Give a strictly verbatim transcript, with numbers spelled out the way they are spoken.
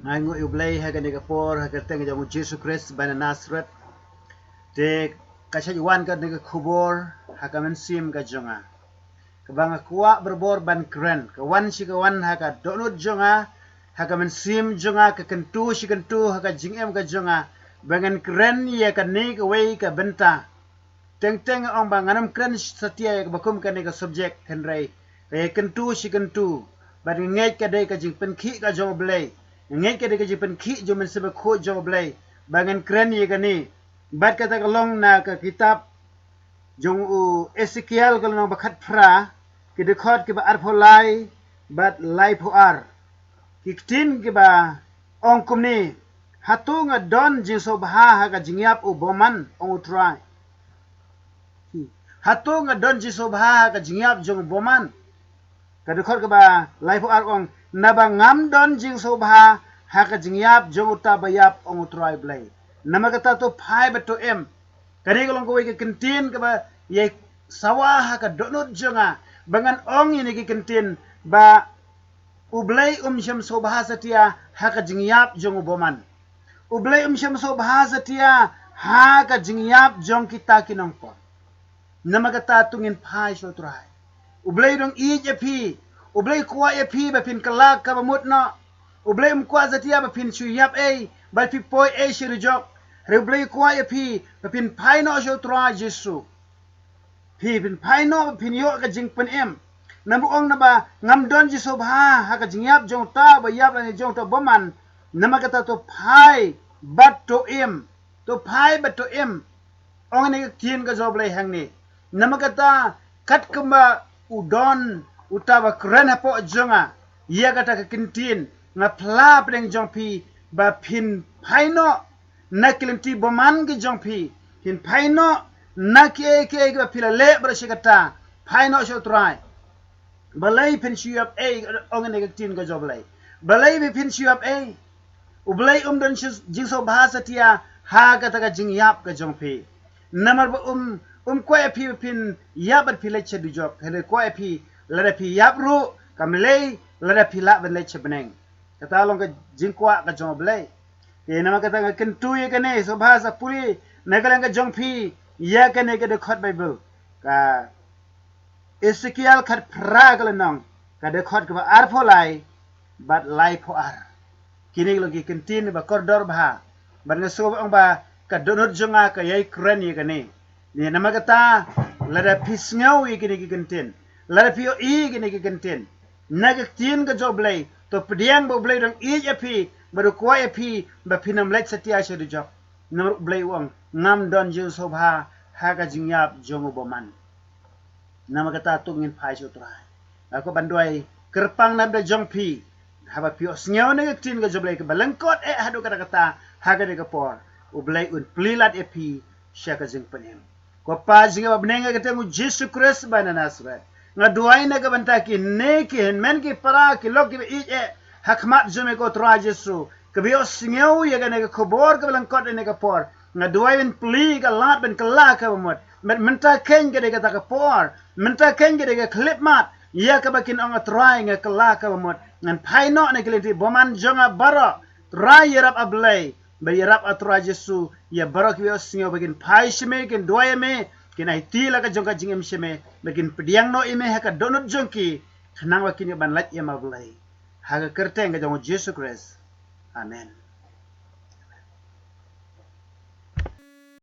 Nga ainguh ïa U Blei ha kane ka por, ha ka kyrteng jong U Jisu Khrist ba na Nasareth. Te ka shait wan kane ka khubor ha ka mynsiem ka jong nga, kaba nga kwah barabor ban kren. Ka wan shi ka wan ha ka dohnud jong nga, ha ka mynsiem jong nga, ka kyntu shi kyntu ha ka jingim ka jong nga, ba ngan kren ïa kane kawei ka bynta. Teng teng nga ong ba ngan ym kren satia ïa kaba kum kane ka subject, hynrei ka ïa kyntu shi kyntu. Bad nga ngeit ka dei ka jingpynkhih ka jong U Blei, nga ngeit ka dei ka jingpynkhih jong U Mynsiem Bakhuid jong U Blei ba ngan kren ïa kane. Bad kata ka long na ka kitab jong u Esekiel, ka lynnong ba khatphra, ki dkhot kiba arphew lai bad laiphew ar. Ki ktien kiba ong kumne: Hato nga don jingsngewbha ha ka jingïap u bymman, ong U Trai? Hato nga don jingsngewbha ha ka jingïap jong u bymman? Ka dkhot kaba laiphew ar ong: Naba ngam don jingsngewbha ha ka jingïap jong uta ba ïap, ong U Trai Blei. Namar kata to phai bad to im. Kane ka long kawei ka kyntien kaba ïai sawa ha ka dohnud jong nga, ba ngan ong ïa kine ki kyntien ba U Blei um shym sngewbha satia ha ka jingïap jong u bymman. U Blei um shym sngewbha satia ha ka jingïap jong kita ki nongpop. Namar kata to ngin phai sha U Trai. U Blei u dang ïeit ïa phi. U Blei u kwah ïa phi ba phin kylla kaba mut noh. U Blei um kwah satia ba phin shu ïap ei, ba phi poi ei sha dujok. Hynrei U Blei u kwah ïa phi ba phin phai noh sha U Trai Jisu. Phi phin phai noh ba phin ïoh ka jingpynim. Namar u ong, naba ngam don jingsngewbha ha ka jingïap jong uta ba ïap lane jong uta u bymman. Namar kata to phai bad to im. To phai bad to im. Ong ïa kane ka ktien ka jong U Blei hangne. Namar kata, kat kumba u don uta ba kren hapoh jong nga ïa kata ka kyntien, nga phla pdeng jong phi ba phin phai noh na ki lynti bymman ki jong phi. Phin phai noh na kiei kiei kiba phi la leh baroh shi katta. Phai noh sha U Trai. Balei phin shu ïap ei, ong ïa kane ka ktien ka jong U Blei? Balei phin shu ïap ei? U Blei um don shi-, jingsngewbha satia ha kata ka jingïap ka jong phi. Namar ba um, um kwah ïa phi ba phin ïap bad phi leit sha dujok. Hynrei kwah ïa phi lada phi ïap ruh kam lei, lada phi lah ban leit sha bneng. Kata long ka jingkwah ka jong U Blei. Te namar kata nga kyntu ïa kane, sngewbha sa pule na ka liang ka jong phi ïa kane ka dkhot Baibl. Ka Esekiel khatphra ka lynnong, ka dkhot kaba arphew lai bad laiphew ar. Kine ki long ki kyntien ba kordor bha. Bad nga sngew ba ong ba ka dohnud jong nga ka ïai kren ïa kane. Namar kata, lada phi sngew ïa kine ki kyntien, lada phi ïohi ïa kine ki kyntien na ka ktien ka jong U Blei, to pdiang ba U Blei u dang ïeit ïa phi, bad u kwah ïa phi ba phin ym leit satia sha dujok. Namar U Blei u ong, ngam don jingsngewbha ha ka jingïap jong u bymman. Namar kata to ngin phai sha U Trai. Nga kwah ban duwai kyrpang na bynta jong phi, haba phi ïohsngew na ka ktien ka jong U Blei kaba lyngkot eh haduh katta katta ha kane ka por, U Blei un plie lad ïa phi sha ka jingpynim. Ko Pa jong ngi ba ha bneng, ha ka kyrteng U Jisu Khrist ba na Nasareth, nga duwai na ka bynta kine ki hynmen ki para, ki lok kiba ïeit eh, ha khmat jong me ko Trai Jisu, kiba ïohsngew ïa kane ka khubor kaba lyngkot ïa kane ka por. Nga duwai ban plie ka lad ban kylla kaba mut. Mynta kein ka dei kata ka por. Mynta kein ka dei ka khyllipmat ïa kaba kin ong, A Trai, nga kylla kaba mut. Ngan phai noh na ki lynti bymman jong nga baroh. Trai, ïarap, A Blei. Bad ïarap, A Trai Jisu, ïa baroh kiba ïohsngew ba kin phai sha me, kin duwai ïa me, kin aiti la ka jong ka jingim sha me, ba kin pdiang noh ïa me ha ka dohnud jong ki, khnang ba kin ïoh ban lait ïa me, A Blei. Ha ka kyrteng ka jong U Jisu Khrist. Amen.